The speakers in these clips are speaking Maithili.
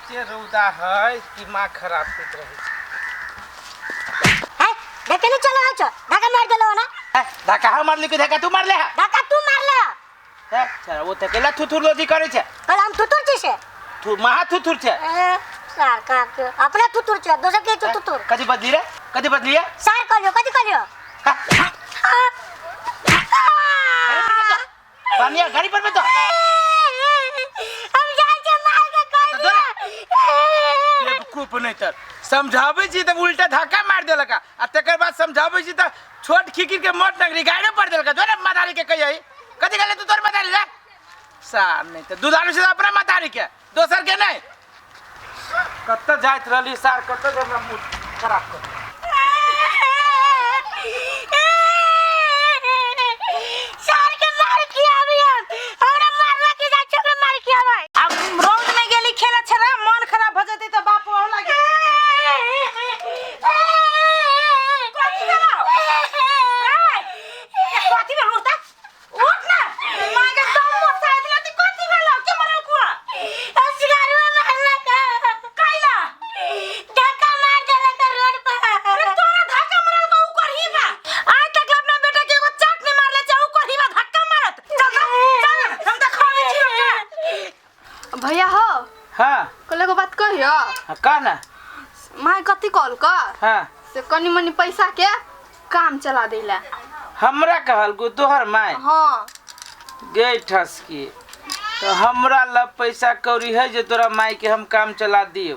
एते रौदा है दिमाग खराब होइत रहै छै। है देखे नहीं चलो आछो धक्का मार देलो ना। है, धक्का हम मारली कि धक्का तू मारले है? धक्का तू मारले। है, चल ओ तऽ केला थुथुर लोधी करै छै। कल हम थुथुर छी से। थु महा थुथुर छै। ए, सार का के अपने थुथुर छै दोसर के थुथुर। कथी बदली रे? कथी बदली है? सार कहलियो कथी कहलियो? बानिया गाड़ी पर में तो हम जाइ छै मार के कह तो दिया। बेवकूफ नहीं तर समझाबै छी तऽ उल्टा धक्का मार देलक आ तकर बाद समझाबै छी तऽ छोट खिकिर के मोट नगरी गाड़े पर देलक जो ने मदारी के कहियै कथी कहले तू तोर मदारी रे सार नहीं तऽ दुधारू से अपना मदारी के दोसर के नहीं। कतऽ जाइत रहली सार कतऽ जे हमरा मूड खराब कर। सार के मार के आबी हम हमरा मारला के जाइ छै ओकरा मार के आबै। आब रौद में गेली खेले छला मन खराब भ जेतै त बाप ओहो लागे। कथी भेलौ? ए, कथी भेलौ? उठ त, उठ ना। माय के दम मोसा देलौ त कथी भेलौ? के मरल कुआ? असगरवा मारलक। कैला? धक्का मार देलक रोड पर। अरे तोरा धक्का मारल को उ करही बा। आज तक अपना बेटा के एगो चाट नहीं मारले छै, उ करही बा धक्का मारत। चल त, चल, हम त खावे छी ओकरा। भैया हो। हाँ। कल एगो बात कहियो। हाँ, कह ना। माय कथी कहल का? हाँ। से कनी मनी पैसा के काम चला देला। हमरा कहल गो तोहर माय? हाँ। गे ठसकी तो हमरा लग पैसा कौड़ी है जे तोरा माय के हम काम चला दियो।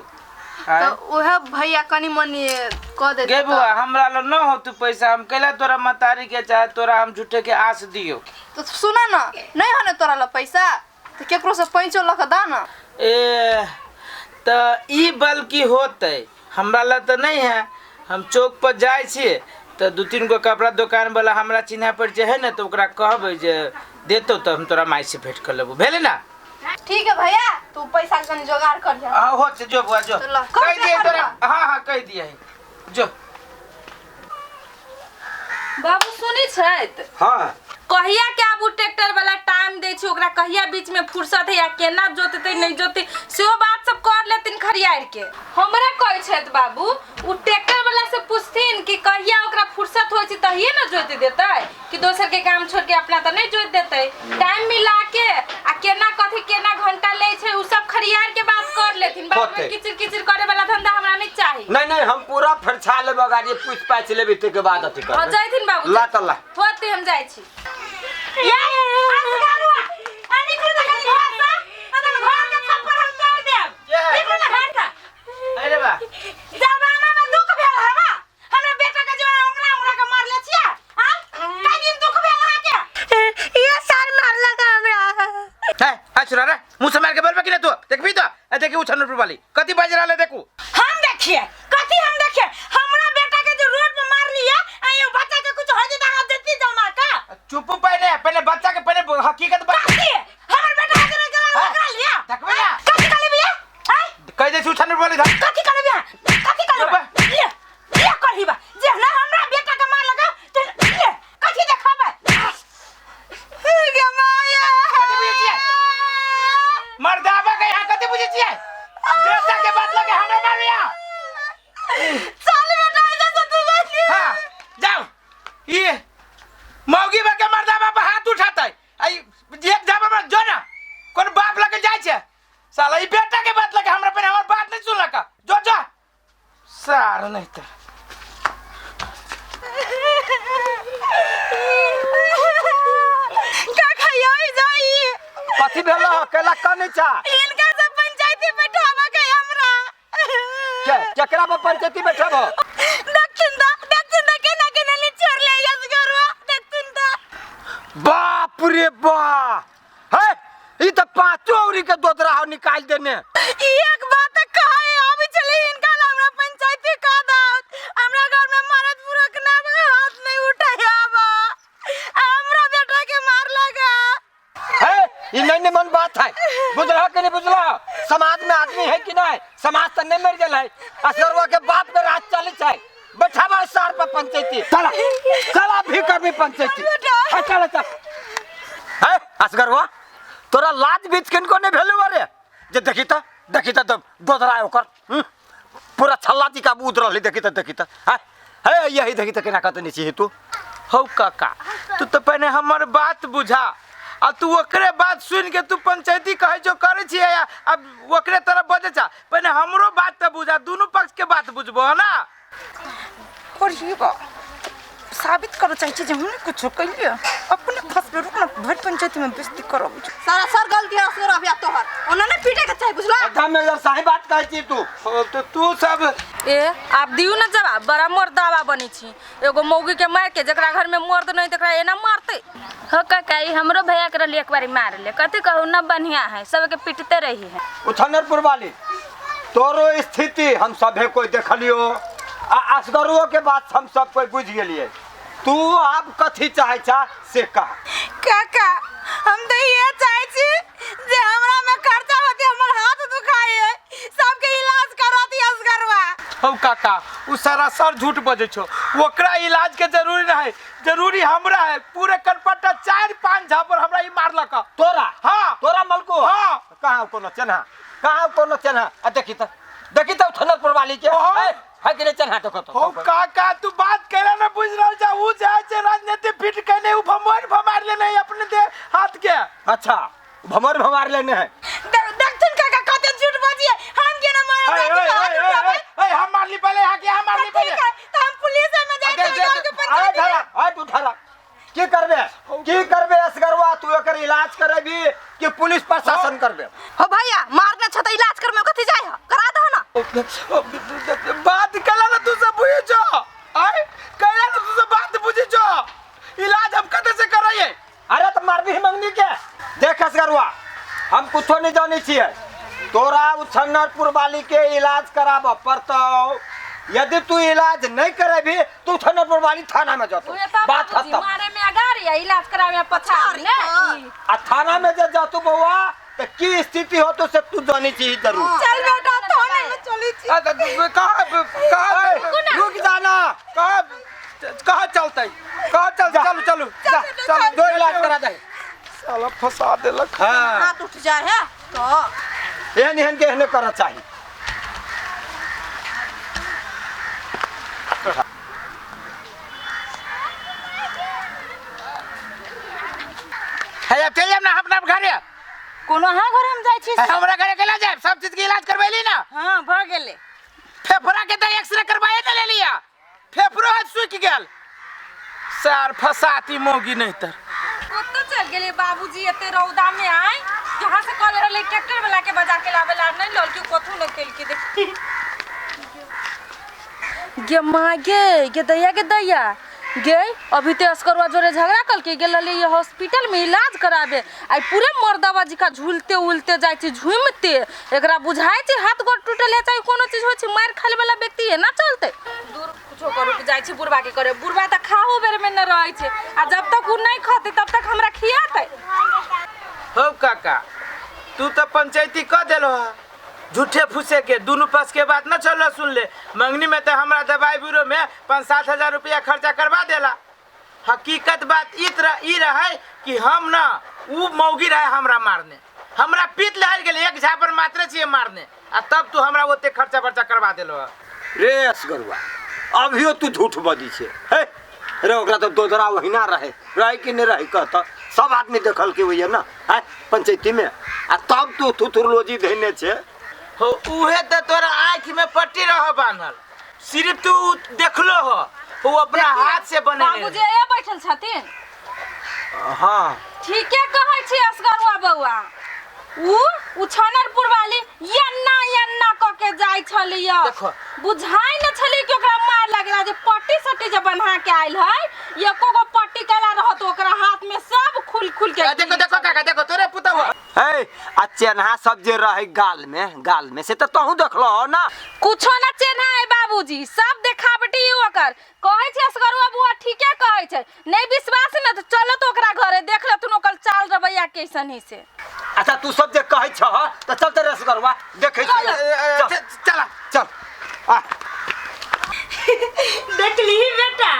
तो उहे भैया कनी मनी कह दे। गे बुआ हमरा लग न हो तू पैसा, हम कैला तोरा मतारी के चाहे तोरा हम झूठे के आस दियो। तो सुना ना, नहीं हो ना तोरा लग पैसा तो केकरो से पैंचो लख दा ना। ए तो ई बल्कि होते हमरा लग तो नहीं है। हम चौक पर जाए छियै तो दू तीन गो कपड़ा दुकान वाला हमरा चिन्ह पर जे है ना तो ओकरा कहबै जे देतो तो हम तोरा माय से भेंट कर लेबो। भेलै ना? ठीक है भैया, तू पैसा के कनी जोगाड़ कर लिया। हाँ, होते, जो बुआ, जो। तो ला, कह दिए कर तोरा। बा। हाँ, हाँ, कह दिए है। जो। बाबू सुनी छैत? हाँ। कहिया के आबू ट्रैक्टर वाला टाइम दै छै ओकरा, कहिया बीच में फुर्सत है या केना जोतते नहीं जोतते सेहो बात सब कर लेतिन खरियार के। हमरा कहै छैत बाबू उ ट्रैक्टर वाला से पूछथिन कि कहिया ओकरा फुर्सत होइ छै तहिए ना जोत देतै, कि दोसर के काम छोड़ के अपना त नहीं जोत देतै। टाइम मिला के आ केना कथी केना घंटा लै छै उ सब खरियार के बात कर लेथिन। बाद में होतै। किचिर किचिर करे वाला धंधा हमरा नहीं चाही। नहीं नहीं, हम पूरा फरछा लेब गाड़ी पूछ पाछ लेब तके बाद अथी करबै। हां जाइथिन बाबू। ला त ला। होते हम जाइ छी। ये असगरुआ, आ निकलू त खाली घर से, तखन घर के छप्पर हम तोड़ देब। निकलू न घर से। अरे बा। जमाना में दुख भेल हवा, हमरा बेटा के जीवन उंगरा उंगरा के मारले छियै, हां? कई दिन दुख भेल अहाँ के? ये सार मारलक हमरा। है, आ छुरा रे, मुंह से मार के बोलबे कि ना तू? देखबी तो? आ देखी उ छन्नर वाली कथी बाज रहल है देखू। हम देखिए, कथी हम देखिए? हमरा बेटा के जो रोड पर मार लिया, आ यो बच्चा के कुछ हो जेता हम देती जमा का। चुप पहले, पहले बच्चा के पहले हकीकत बता। कथी? हमर बेटा के जो गला हाँ? लगा लिया। देखबे ना? कथी कहले भैया? हैं? कह दे छु छन्नर वाली धक। कथी कहले भैया? कथी कहले चुप। भैया? ले, ले करही बा। जे ना हमरा बेटा के मार लगा, ते ले, कथी देखाबे? गे माया। कथी बुझै छियै? मर्दाबा के यहाँ कथी बुझै छियै? बेटा के बात लगे हमरा मारिया। चल बेटा, इधर से तू बैठ। हाँ, जाओ। ये मौगी बा के मर्दाबा पर हाथ उठातै। आई एक झापा पर जो ना, कोन बाप लगे जाइ छै? साला ई बेटा के बात लगे हमरा पर हमर बात नहीं सुनलक। जो जो। सार नहीं त। का खाइयो जाई? कथी भेलो? केला कने चा? इनका सब पंचायती बैठावा के हमरा। के केकरा पर पंचायती बैठाबो? दक्षिण दा, दक्षिण दा केना केना ले छोड़ ले यस गरुआ, दक्षिण दा। बाप रे बा। हे, ई त पांचो औरी के दोदरा हो निकाल देने। ई एक बात कहे आबी चली इनका ला हमरा पंचायती का दात। हमरा घर में मरद पुरख ना हाथ नहीं उठायाबा। हमरा बेटा के मार लगा। हे, ई नहीं निमन बात है। बुझला कि नहीं बुझला? समाज में आदमी है कि नहीं? समाज त नहीं मर गेल है। असगरवा के बाप के राज चली छै। बैठाबा सार पर पंचायती। चला, चला भी करबी पंचायती। हाँ, चला, चल। हे, असगरवा, तोरा लाज बीच किनको नहीं भेलौ रे? जे देखी त, देखी त दोदरा ओकर पूरा छल्ला जी का बूद रहली देखी त देखी त हाय हे यही देखी त केना कतनी छी तू। हौ काका तू तो पहले हमर बात बुझा आ तू ओकरे बात सुन के तू पंचायती कहै जो करै छियै आ अब ओकरे तरफ बजै छा। पहले हमरो बात त बुझा, दुनू पक्ष के बात बुझबो है ना। और बा साबित करो चाहे छी जे हम कुछ कहिए अपने फंसबे रुक ना भर पंचायत में बेइज्जती करब। सारा सर गलती है असगर अभी तोहर ओना नहीं पीटे के चाही बुझला। एकदम मेजर सही बात कहै छी तू। हो, तो तू सब ए आप दियू ना जवाब, बड़ा मर्दावा बनी छी। एगो मौगी के मार के जकरा घर में मर्द नहीं तकरा एना मारते। हो काका ई हमरो भैया के रहली एक बारी मार ले, कथी कहू न बढ़िया है, सबके पीटते रही है। उछनरपुर वाली तोरो स्थिति हम सभे कोई देखलियो आ असगरुओ के बात हम सब कोई बुझ गेलिए। तू आब कथी चाहे छा से कह। काका हम तो ये चाहे छी जे हमरा में खर्चा होती हमर हाथ दुखाए है सबके इलाज करती असगरवा। हौ काका उ सरासर झूठ बजै छौ, ओकरा इलाज के जरूरी नहीं, जरूरी हमरा है। पूरे कनपट्टा 4-5 झापर हमरा ई मारलक। तोरा? हाँ। तोरा मलको? हाँ। कहाँ कोनो चेन्हा, कहाँ कोनो चेन्हा? आ देखी त देखी त उछनरपुर वाली के। ओहो। ए, है कि नहीं चेन्हा देखो तो। हौ काका तू बात कैला ना बुझ रहल छा, उ जाय छै राजनीति फिट कैने उ भमोर भमार लेने है अपने दे हाथ के। अच्छा भमोर भमार लेने है। देखथिन काका कते झूठ बजिए, हम के ना मारल ए, जाय ए, छी, हाथ ए, उठाबै। ए, ए, हम मारली पहले यहाँ के, हम मारली पहले। ठीक है, तो हम पुलिस में जाय दे, छी, दे, गाँव के दे। आय पंचायत में। धरा, आय तू धरा। की करबे की करबे असगरवा? तू एकर इलाज करेबी कि पुलिस प्रशासन करबे? हो भैया मारने छ त इलाज करमे कथी जाय ह, करा दह ना। बात कैला ना तू सब बुझे छो, आय कैला ना तू सब बात बुझे छो, इलाज हम कते से करैए? अरे तो मारबी मंगनी के। देख असगरवा हम कुछो नहीं जाने छियै, तोरा उछनरपुर वाली के इलाज कराब पड़तौ। यदि तू इलाज नहीं करेबी तो उछनरपुर वाली थाना में जतो, बात खत्म। मारे में अगाड़ी या इलाज करावे में पछाड़ी ने। आ थाना में जे जतो बउआ त की स्थिति होतो से तू जानी छी जरूर। चल बेटा थाने में चली छी। आ, त कहाँ कहाँ रुक जाना, कहाँ कहाँ चलतै, कहाँ चल? चलू चलू जा, चल दो इलाज करा दे। साला फंसा देलक। हाँ हाथ उठ जाए है तो एहन एहन के एहने करऽ चाही। हे अब चल जाब ना अपना घरे। कोनो अहाँ घरे हम जाइ छी? हमरा घरे केला जायब, सब चीज के इलाज करबैली ना। हां भ गेलै। फेफड़ा के त एक्सरे करवाए न लेलिया, फेफड़ो हाथ सूखि गेल। सार फसाती मौगी नहीं तर। कतऽ चल गेलै बाबूजी एते रौदा में आय? जहाँ से कहले रहलै ट्रैक्टर वाला के बजा के लावे ला, नहीं लड़की कथू न केलकी। देख गे माँ गे, गे दैया गे दैया गे, अभी ते असकरवा जोरे झगड़ा कलके गेल रहलै ये हॉस्पिटल में इलाज कराबे। आई पूरे मर्दावा जी का झूलते उलते जाइ छै झूमते, एकरा बुझाइ छै हाथ गोड़ टूटल है चाहे कोनो चीज होइ छै, मारि खाले वाला व्यक्ति है ना चलते। दूर कुछो करू के जाइ छै बुढ़वा के करे, बुढ़वा त खाहो बेर में न रहै छै आ जब तक उ नहीं खते तब तक हमरा खियाते। हौ काका तू तो पंचायती क देलो झूठे फूसे के, दोनों पक्ष के बात न चलो सुन ले। मंगनी में तो हमरा दवाई ब्यूरो में 5-7 हजार रुपया खर्चा करवा देला। हकीकत बात ई रहे कि हम ना उ मौगी रहे हमरा मारने, हमरा पीत लहर गेल एक झापर मात्रे छियै मारने, आ तब तू हमरा ओते खर्चा बर्चा करवा देलो। रे असगरुआ अभियो तू झूठ बजी छे। हे रे ओकरा तो दोदरा वहिना रहे, रहे कि नहीं रहे कहता सब आदमी देखल के होइए ना है पंचायती में, आ तब तू थुथुरलोजी धैने छे। हो उहे त तोरा आँख में पट्टी रह बान्हल, सिर्फ तू देखलो हो, वो अपना हाथ से बनेने। बाबूजी ए बैठल छथिन। हाँ ठीके कहै छी असगरुआ बौआ, उ उछनरपुर वाली यन्ना यन्ना क के जाय छलिय, बुझाइ न छली कि ओकरा मार लगला जे पट्टी सट्टी जे बन्हा के आइल है, एको गो पट्टी कला रहत ओकरा हाथ में सब खुल खुल के। देखो देखो काका देखो तोरे पुतहु है। आ चेन्हा सब जे रहे गाल में से त तहु देखलो हो ना। कुछो ना चेन्हा है बाबूजी, सब देखावटी ओकर। कहै छै असगरुआ बुआ ठीके कहै छै, नहीं विश्वास न त चलो तो ओकरा घरे देख लेथुन ओकर चाल रवैया कैसन है से। अच्छा तू सब जे कहै छह त चल त असगरुआ देखै छी। चल चल आ देख ली बेटा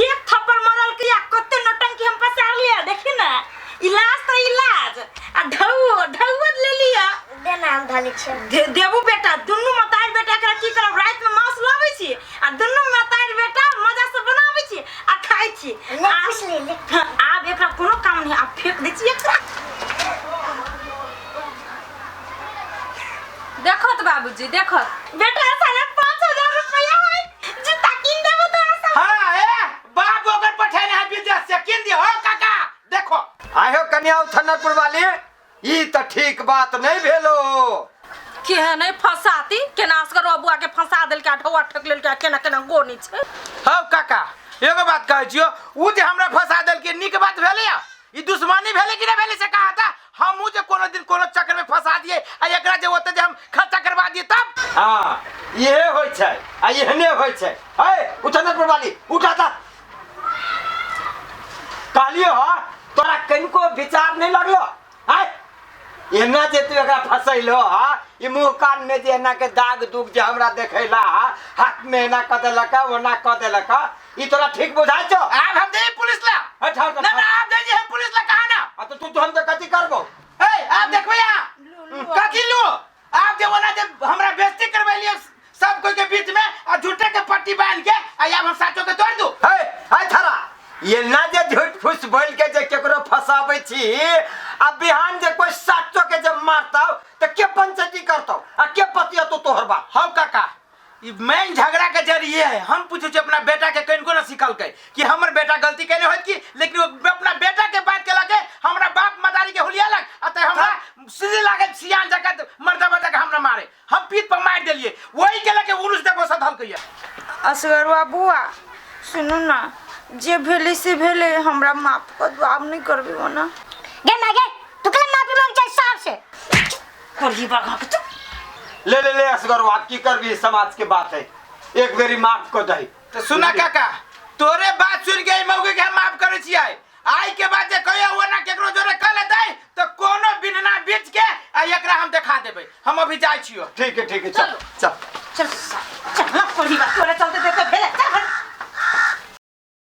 एक थप्पड़ मरल के या कते नौटंकी हम पसार लिया। देखी ना इलाज तो इलाज आ ढौ ढौ ले लिया। दे ना हम धले छियै। देबू बेटा, दुनू मतार बेटा एकरा की करब, राति में मांस लाबै छी आ दुनू मतार बेटा मजा से बनाबै छी आ खाइ छी। ले पीस ले ले। हाँ, आब एकरा कोनो काम नहीं, आब फेंक दै छी एकरा। देखत बाबूजी देखत। बेटा 5,500 रुपया है, जूता कीन देबो तोरा सब। हाँ ए बाप ओकर पठेने है विदेश से, कीन दियो हो काका। देखो आयो कन्या उथनपुर वाली, ई त ठीक बात नहीं भेलो। केहन है फसाती, केना असगर बबुआ के फंसा देलकै, ढौआ ठक लेलकै, केना केना गोनी छै। हौ काका एगो बात कहै छियो, उ जे हमरा फंसा देलकै नीक बात भेलै या? ई दुश्मनी भेलै कि नहि भेलै से कहा था? हमहूँ जे कोनो दिन कोनो चक्कर में फंसा दिए आ एकरा जे ओते जे हम खर्चा करवा दिए तब। हाँ इहे होइ छै आ एहने होइ छै। हे उठनपुर वाली उठा ता, कहलियो हा तोरा कनिको विचार नहीं लगलो? आय एना जे तू एकरा फसैलो हा, ई मुँह कान में जे एना के दाग दुग जे हमरा देखैला हा, हाथ में एना क देलक ओना क देलक, ई तोरा ठीक बुझाइ छौ? आब हम दे पुलिस ला। हट, हट, ना ना आप दे हम पुलिस ला कहा ना। आ तो तू हम तो कथी करबो? ए आप देखबै यहाँ कथी लू? आप जे ओना जे हमरा बेइज्जती करबैलिए सब कोई के बीच में आ झूठे के पट्टी बांध के आ आब हम साचो के तोड़ दू। हे हे थारा ये ना जे झूठ फूस बोल के जे केकरो फसाबै छी आ बिहान जे कोई साचो के जे मारतौ त के पंचायती करतौ आ के पतियतो तोहर बाप? हौ काका ई मेन झगड़ा के जरिए है। हम पूछे छी अपना बेटा के कनिको ना सिखलकै कि हमर बेटा गलती केने होत कि, लेकिन ओ अपना बेटा के बात केलक हमरा बाप मदारी के हुलिया लग आ ते हमरा सीधे लागल सियान जगत मर्दा मर्दा के हमरा मारे, हम पीठ पर मार देलिए, वही के लके उरुस देखो सधल के। असगरवा बुआ सुनू ना, जे भेलै से भेलै, हमरा माफ कर दू, आब नहीं करबे ओना। गे माय गे, तू केला माफी मांग छै साहब से? करही बाघा के चुप। ले ले ले असगर आप की करबी, समाज के बात है, एक बेरी माफ कर दही। तो सुना काका तोरे बात सुन के मौके के हम माफ करे छियै, आई के बाद जे कहियो ओना केकरो जोरे कह लेतै तो कोनो बिनना बीच के आ एकरा हम देखा देबै। हम अभी जाइ छियो। ठीक है ठीक है, चल चल चल चल ना करही बा, तोरे चलते ते भेलै, चल।